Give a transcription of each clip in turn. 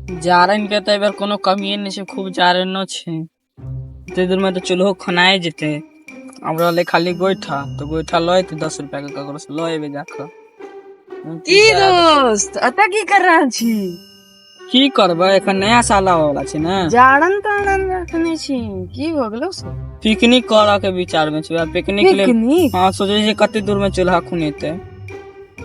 जारनि के तऽ एहिबेर कोनो कमिए नहि छै, खूब जारनो छै। एते दूर मे तऽ चूल्हो खुनाए जेतै। आब रहलै खाली गोइठा, तऽ गोइठा लऽ एतै 10 रुपया के ककरो से लऽ एबै जाकऽ। की दोस्त, एतऽ की कर रहल छी? की करबै, एखन नया साल आबऽ वाला छै ने। जारन तारन रखने छी, की भऽ गेलो से? पिकनिक करऽ के विचार मे छी। पिकनिक लेल पिकनिक? हँ, सोचै छी कते दूर मे चूल्हा खुनेतै।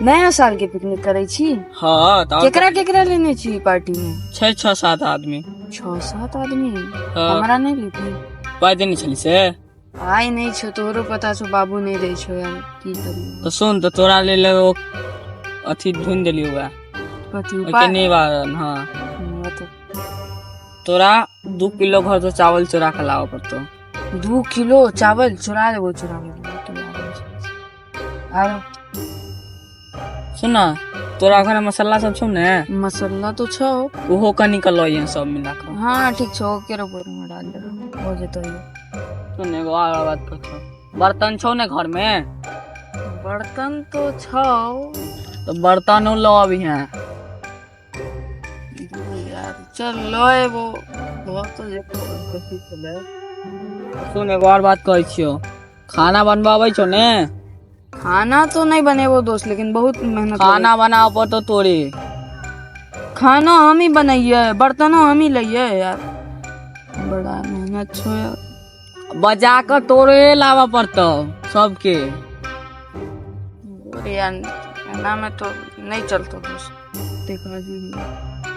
नया साल के पिकनिक करै छी? हँ, तऽ केकरा केकरा लेने छी पार्टी में? छै 6-7 आदमी। 6-7 आदमी? हँ। हमरा नहि लेती? पाइ देने छली से? आइ नहि छौ, तोहरो पता छौ, बाबू नहि दै छौ यार, की करी? तऽ सुन, तऽ तोरा लेल एगो अथी ढूंढ देलियौ वएह। कथी? ओहिके उपाय? निवारण, हँ। हँ, तऽ तोरा 2 किलो घर से चावल चोरा के लाबऽ पड़तौ। 2 किलो चावल चोरा लेबो, चोरा लेबो तो आरो। सुन ना, तोरा घर में मसाला सब छौ ने? मसाला तो छौ। ओहो कनी के लऽ अइहें सब मिला कऽ। हाँ ठीक छौ, केरो बोरी में डाल देबो, हो जेतो ये। सुन, एगो और बात पूछो, बर्तन छौ ने घर में? बर्तन तो छौ। तो बर्तनो लऽ अबिहें। यार चल लऽ एबो, बहुत तो जेतो कथी छलै। सुन, एगो और बात कहै छियौ, खाना बनबऽ अबै छौ ने? खाना तो नहीं बनेबो दोस्त, लेकिन बहुत मेहनत। खाना बनाबऽ पड़तौ तोरे। खाना हम ही बनाइए, बर्तनो हम ही लइए यार, बड़ा मेहनत छो यार। बजा कऽ तोरे लाबऽ पड़तौ सबके। अरे यार, एना में तो नहीं चलतो दोस्त, देखा जी।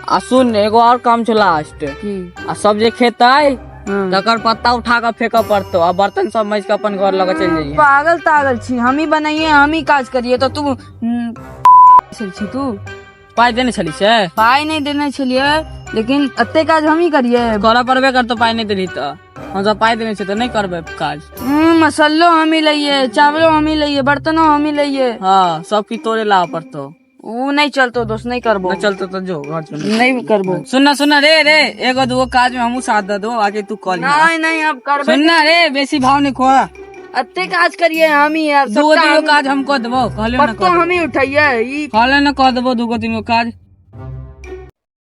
आ सुन, एगो और काम छौ लास्ट। की? आ सब जे खेतै हाँ। तकर पत्ता उठा कऽ फेकऽ पड़तौ आ बर्तन सब मजि कऽ अपन घर लऽ कऽ चलि जइहे। पागल तागल छी? हम ही बनाइए, हम ही काज करिए, तो तू छी तू? पाइ देने छली से? पाइ नहीं देने छलियै, लेकिन एते काज हम ही करिए? करऽ पड़बे करतौ, पाइ नहि देलही तऽ। हम सब पाइ देने छियै तऽ नहि करबै काज? मसालो हम ही लइए, चावलो हम ही लइए, बर्तनो हम ही लइए। हँ, सब किछु तोरे लाबऽ पड़तौ। ऊ नहीं चलतो दोस्त, नहीं करबो। नहि चलतो तऽ जो घर चल। नहीं करबो। सुन ना, सुन ना, रे रे, एगो दूगो काज में हमहूँ साथ दे दो, आगे तू कऽ लिहा। नहीं नहीं, अब करबे। सुन ना रे, बेसी भाव नहीं खोआ। एते काज करिए हम ही यार। दूगो सबटा तीन गो हम- काज हम कऽ देबो, कहले ना। पत्तो हम ही उठाइए ई। कहले ना कऽ देबो दूगो तीन गो काज।